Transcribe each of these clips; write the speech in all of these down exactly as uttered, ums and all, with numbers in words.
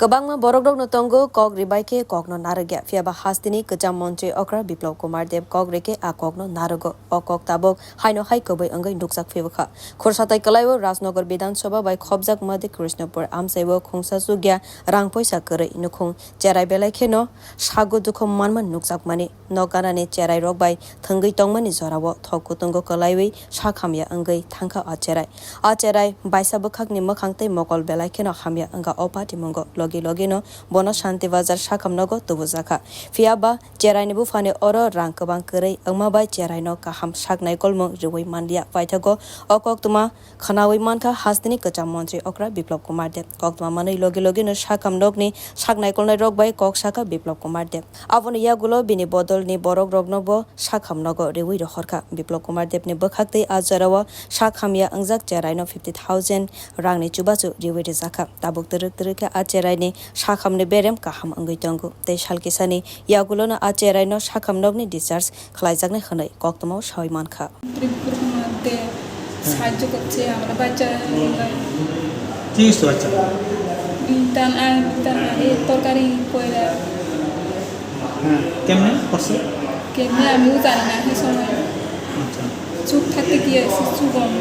Kwbangma borokrokno tongo kok ribai khe kokno narwkya, phiyaba hasteni kwcham montri okra Biplab Kumar Deb kok rikhe a kokno narwgo. O kok tabuk haino hai kwbwi wngwi nukjak phiyokha. Khursatai kwlaio Rajnagar Bidhan Sabha bai khopjak Madhi Krishnapur amchaio khungsa chukya rang poisa kwrwi nukhung cherai belai kheno sago dukhu manma nukjakmani. Nok ganani cherai rok bai thwngwi tongmani jorao thok kutungo kwlaiwi sak hamya wngwi thangkha a cherai. A cherai baisa bwkhakni mwkhang tei mokol belai kheno hamya wngkha o patimungo. Logi logino bono Shanti Bazar sakham nogo tubujakha. Phiyaba cheraini buphani oro rang kwbang kwrwi wngma bai cheraino kaham sak naikolmung riwi manliya. Paithago o koktwma khwnawi mankha hasteni kwcham montri okra Biplab Kumar Deb. Koktwma manwi logi logino sakham nokni sak naikolnai rok bai kok sakha Biplab Kumar Deb. Aboni yagulo bini bodolni borok rokno bo sakham nogo riwi rohorkha. Biplab Kumar Debni bwkhak tei a jorao sak hamya wngjak cheraino fifty thousand rangni chubachu riwi rijakha. Tabuk twrwk twrwk khe a cheraini sakhamni berem kaham wngwi tongo tei sal kisani yagulono a cheraino sakham nokni discharge khlaijaknai hwnwi koktwmao sawi mankha. Tripura mate সাহায্য করছে আমরা বাচ্চা কি হয়েছে বাচ্চা? বিতান আর বিতান আগে তরকারি কইরা। হ্যাঁ, কেমনে করছে? কেমনে আমিও জানি না সে সময়। আচ্ছা। চুপ থাকতে কি আছে, চুপ বন্ধ।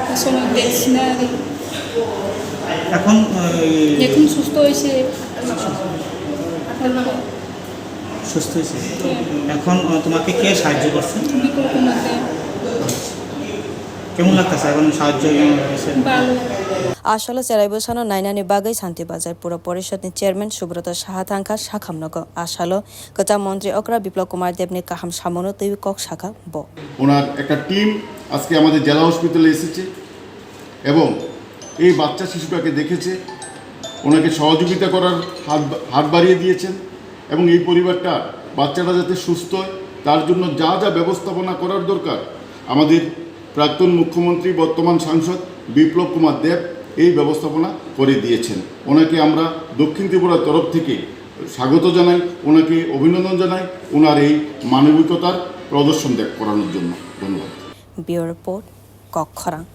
সে সময় দেখছি না আর। এখন, আহ, এই এখন সুস্থ হয়েছে। সুস্থ হয়েছে। এখন, আহ, তোমাকে কে সাহায্য করছে? বিপ্লব কুমার দে। আচ্ছা। কেমন লাগতেছে এখন সাহায্য, আহ, হয়েছে? ভালো। Asalo cherai bwsano nainani bagwi Shanti Bazar Pura Porishod ni chairman Subroto Saha thangkha sakhamnogo. Asalo kwcham montri okra Biplab Kumar Debni kaham samungno twiwi kok sakha bo. ওনার একটা টিম আজকে আমাদের জেলা হসপিটালে এসেছে এবং এই বাচ্চা শিশুটাকে দেখেছে, ওনাকে সহযোগিতা করার হাত, হাত বাড়িয়ে দিয়েছেন এবং এই পরিবারটা, বাচ্চাটা যাতে সুস্থ হয়, তার জন্য যা যা ব্যবস্থাপনা করার দরকার, আমাদের প্রাক্তন মুখ্যমন্ত্রী, বর্তমান সাংসদ বিপ্লব কুমার দেব এই ব্যবস্থাপনা করে দিয়েছেন। ওনাকে আমরা দক্ষিণ ত্রিপুরার তরফ থেকে স্বাগত জানাই, ওনাকে অভিনন্দন জানাই ওনার এই মানবিকতার প্রদর্শন দেখ-, করানোর জন্য। ধন্যবাদ। Bureau Report, Kokkhorang.